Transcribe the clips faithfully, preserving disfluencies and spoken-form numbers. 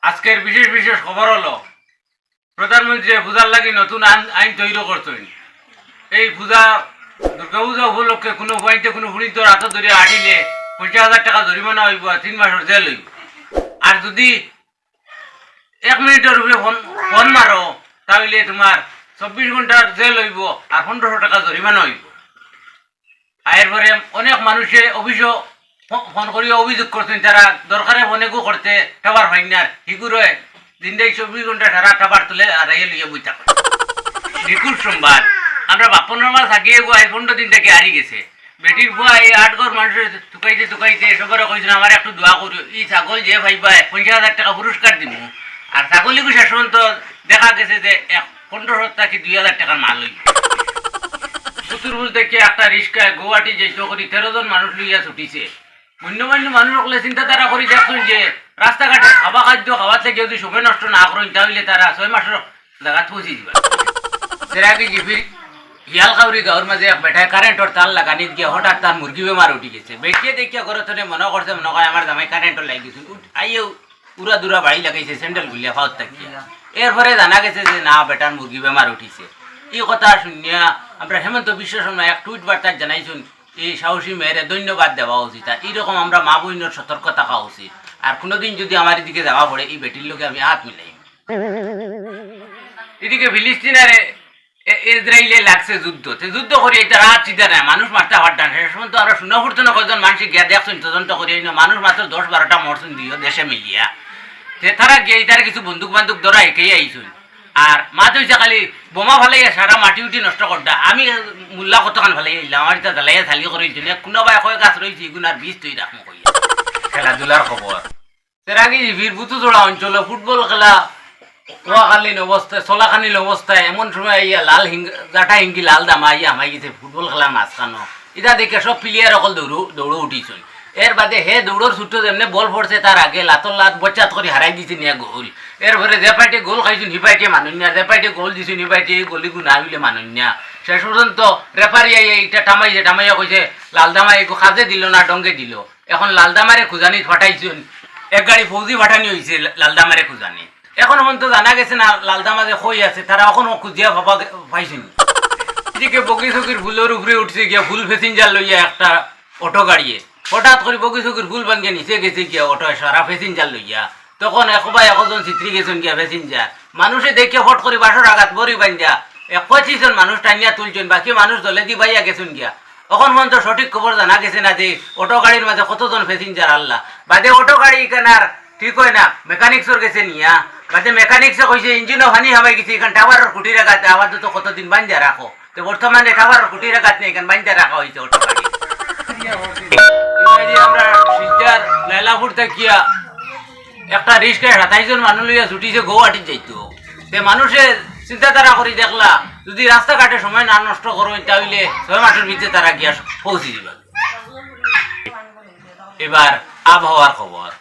আজকের বিশেষ বিশেষ খবর হলো, প্রধানমন্ত্রী পূজার লাগি নতুন আইন, আইন তৈরি করছইন। এই পূজা, দুর্গা পূজা উপলক্ষে কোনো বাড়িতে কোনো ফুড়িন্তর আতো ধরিয়া আটিলে পঞ্চাশ হাজার টাকা জরিমানা অইবো আর তিন মাসর জেল অইবো। আর যদি এক মিনিটর উপরে ফোন, ফোন মারো, তাইলে তুমার চব্বিশ ঘন্টার জেল অইবো আর পনেরোশো টাকা জরিমানা অইবো। এরপরে অনেক মানুষে অভিযোগ, ফো-, ফোন করিয়া অভিযোগ করছইন, তারা দরকারে ফোন এগু করতে টাওয়ার পাইন না, আর হিগুরে দিনটাই চব্বিশ ঘন্টা সারা টাওয়ার তুলে আর এই লইয়া বই থাকে। নিখোঁজ সংবাদ, আমরা বাপনর মাছ আগে এগু আই পনেরো দিন থাকি হারি গেছে। বেটির ফুয়া এই আট ঘর মানুষরে তুকাইতে তুকাইতে সবরে কইছইন, "আমার একটু দোয়া করিও, ই ছাগল যে পাইবায় পঞ্চাশ হাজার টাকা পুরস্কার দিমু।" আর ছাগল ইগু শেষ পর্যন্ত দেখা গেছে যে এক পনেরোশো থাকি দুই হাজার টাকার মাল অইবো। কুতুরপুল থাকি একটা রিক্সায় গুয়াহাটি যাইতো করি তেরো জন মানুষ লইয়া ছুটিছে। গণ্যমান্য মানুষ অকলে চিন্তাধারা করি দেখছইন যে রাস্তাঘাটে খাবা খাদ্য খাওয়াত লাগি যদি সময় নষ্ট না করইন, তাইলে তারা ছয় মাসর জাগাত পৌঁছি দিবা। সেরাকি জিপির হিয়ালকাউরি গাঁওর মাঝে এক বেটায় কারেন্টর তার লাগানিত গিয়া হঠাৎ তার মুরগি বেমার উঠি গেছে। বেটিয়ে দেখিয়া ঘর থনে মনো করছে, মনো কয় আমার জামাই কারেন্টর লাগি গেছইন। উঠ-, আইয়ে উড়া দুরা বাড়ি লাগাইছে স্যান্ডেল খুলিয়া ফাউত থাকিয়া। এরপরে জানা গেছে যে না, বেটার মুরগি বেমার উঠিছে। ই কথা শুনিয়া আমরা হেমন্ত বিশ্ব শর্মা এক টুইট বার্তাত জানাইছইন, এই সাহসী মেয়েরে ধন্যবাদ দেওয়া উচিত। আর এইরকম আমরা মা বইনর সতর্ক থাকা উচিত। আর কোনোদিন যদি আমার এদিকে যাওয়া পড়ে, এই বেটির লগে আমি হাত মিলাই। এদিকে ফিলিস্তিন আর এ-, এ-, ইসরায়েলে লাগছে যুদ্ধ। তে যুদ্ধ করি এটা রাত চিন্তা নাই, মানুষ মারতে পারতাম। সে সময় তো আমরা শুনা পড়তো না, কয়জন মানুষ গিয়া দেখছইন তদন্ত করি, এই না মানুষ মাত্র দশ বারোটা মরছইন দুইও দেশে মিলিয়া। তে তারা গিয়া তারা কিছু বন্দুক বান্দুক ধরা একেই আইছইন। আর মাত অইছে খালি বোমা ফালাইয়া সারা মাটি উটি নষ্ট করতা। আমি মুল্লা কতখান ফালাইয়া দিলাম, আমার এটা জ্বালাইয়া থালি করে দিছইন। এক কোনোবায় কয় গাছ রইছে, ইগুন আর বিষ তুই রাখমু কইয়া। খেলাধুলার খবর। সেরাকি জিপির বুতুজোড়া অঞ্চলো ফুটবল খেলা চলাকালীন অবস্থায়, চলাকালীন অবস্থায় এমন সময় আইয়া লাল হিং-, জাটা হিঙ্গি লাল দামা আইয়া হামাই গেছে ফুটবল খেলার মাঝখানো। ইটা দেখে সব প্লেয়ার অকল দৌড়ো, দৌড়ো উঠিছইন। এর বাদে হে দৌড়র ছুটো যেমনে বল পড়ছে তার আগে লাতর লাত বচ্চাত করি হারাই দিছে নিয়া গোল। এরপরে যে পার্টি গোল খাইছইন হি পার্টি মানুষ নিয়া, যে পার্টি গোল দিছইন হি পার্টি গোলি গুনা হইলে মানুষ নিয়া। শেষ পর্যন্ত রেফারি আইয়া ইটা টামাইছে, টামাইয়া কইছে লাল দামা এগু কাজে দিল না ডঙ্গে দিল। এখন লালদামারে খুঁজানিত পাঠাইছইন, এক গাড়ি ফৌজি পাঠানি অইছে লা-, লালদামারে খুঁজানি। এখন পর্যন্ত জানা গেছে না লালদামা যে কই আছে, তারা এখনো খুঁজিয়া পাবা গে-, পাইছইন। এদিকে বগিচকির ফুলর উপরে উঠছে গিয়া ফুল passenger লইয়া একটা অটো গাড়িয়ে। হঠাৎ করি বগিচকির ফুল ভাঙ্গিয়া নিচে গেছে গিয়া অটো সারা passenger লইয়া। তখন একবায় একজন ছিত্রি গেছইন গিয়া passenger। মানুষে দেখিয়া ফট করি বাঁশর আগাত বড়ি বান্ধিয়া এক পঁচিশ জন মানুষ টানিয়া তুলছইন, বাকি মানুষ জলেদি বাইয়া গেছইন গিয়া। অখন পর্যন্ত সঠিক খবর জানা গেছে না যে অটো গাড়ির মাঝে কতজন passenger আল্লা। বাদে অটো গাড়ি ইখান আর ঠিক অয় না, mechanics-অর গেছে নিয়া। বাদে mechanics-এ কইছে, "ইঞ্জিনো পানি হামাই গেছে, ইখান টাওয়ারর খুঁটির আগাত আপাতত কতদিন বান্ধিয়া রাখো।" তে বর্তমানে টাওয়ারর খুঁটির আগাত নাই, ইখান বান্ধিয়া রাখা অইছে অটো গাড়ি। ইবাদি আমরা শিলচর লাইলাপুর থাকিয়া একটা রিক্সায় সাতাইশ জন মানুষ লইয়া ছুটিছে গৌহাটিত যাইতো। তে মানুষে চিন্তাধারা করি দেখলা, যদি রাস্তাঘাটে সময় না নষ্ট করইন, তাইলে ছয় মাসর ভিতরে তারা গিয়া পৌঁছি দিবা। এবার আবহাওয়ার খবর।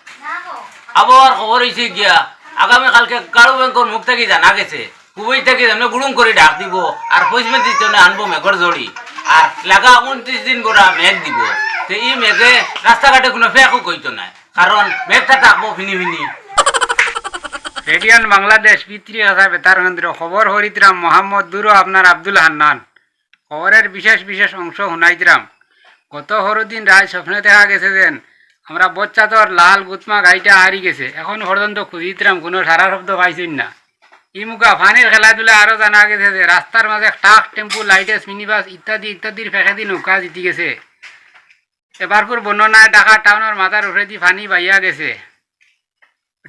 আবহাওয়ার খবর অইছে গিয়া, আগামী কালকে কারু ব্যাংকর মুখ থাকি জানা গেছে, কুবৈত থাকি যেমনে গুড়ুম করি ডাক দিব, আর পশ্চিমে দিতে আনবো মেঘর ঝড়ি, আর লাগা ঊনত্রিশ দিন বড়া মেঘ দিব। তে ই মেঘে রাস্তাঘাটে কোনো ফেকও কইতো নায়, কারণ মেঘটা থাকবো ফিনি ফিনি। রেডিয়ান বাংলাদেশ, পিতৃ ভাষা বেতার কেন্দ্র, খবর হরিতরাম মোহাম্মদ দুরো আপনার আব্দুল হান্নান। খবরের বিশেষ বিশেষ অংশ হুনাইতরাম। গত হরদিন রাত স্বপ্নে দেখা গেছে যেন আমরা বচ্চাতর লাল গুতমা গাইটা হারি গেছে। এখন পর্যন্ত খুঁজিতরাম, কোনো সারা শব্দ পাইছইন না। ইমুকা পানির খেলাধুলা আরো জানা গেছে যে রাস্তার মাঝে ট্রাক, টেম্পু, লাইটেস, মিনিবাস ইত্যাদি ইত্যাদির ফেকেদি নৌকা জিতি গেছে। এবারকুর বন্যা নাই, ঢাকা টাউনর মাথার উপরেদি পানি বাইয়া গেছে।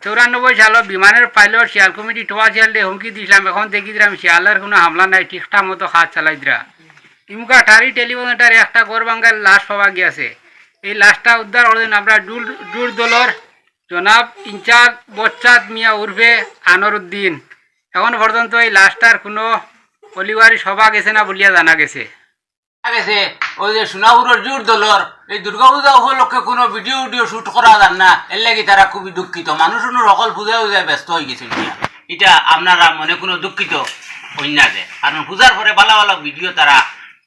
চৌরানব্বই সালো বিমানর পাইলট শিয়াল কমিটি টোয়া শিয়ালরে হুমকি দিছলাম, এখন দেখিতরাম শিয়ালর কোনো হামলা নাই, ঠিকঠাক মতো কাজ চালাইতরা। ইমুকা টারি টেলিফোন সেন্টারে একটা গড় ভাঙ্গার লাশ পাওয়া গিয়াছে। এই লাশটা উদ্ধার করছইন আমরা ডুর, ডুর দলর জনাব ইনচার্জ বচ্চাত মিয়া উরফে আনোয়ারউদ্দিন। এখন পর্যন্ত এই লাশটার কোনো অলিওয়ারি সভা গেছে না বলিয়া জানা গেছে। গেছে, ওই যে সোনাপুরর জুর দলর এই দুর্গা পূজা উপলক্ষে কোনো ভিডিও উডিও শুট করা যার না, এর লাগি তারা খুবই দুঃখিত। মানুষ উনুর হকল পূজায় পূজায় ব্যস্ত অই গেছে গিয়া। ইটা আপনারা মনে কোনো দুঃখিত অইন না যে, কারণ পূজার পরে ভালা ভালা ভিডিও তারা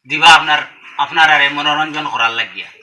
দিবা আপনার, আপনারারে মনোরঞ্জন করার লাগিয়া।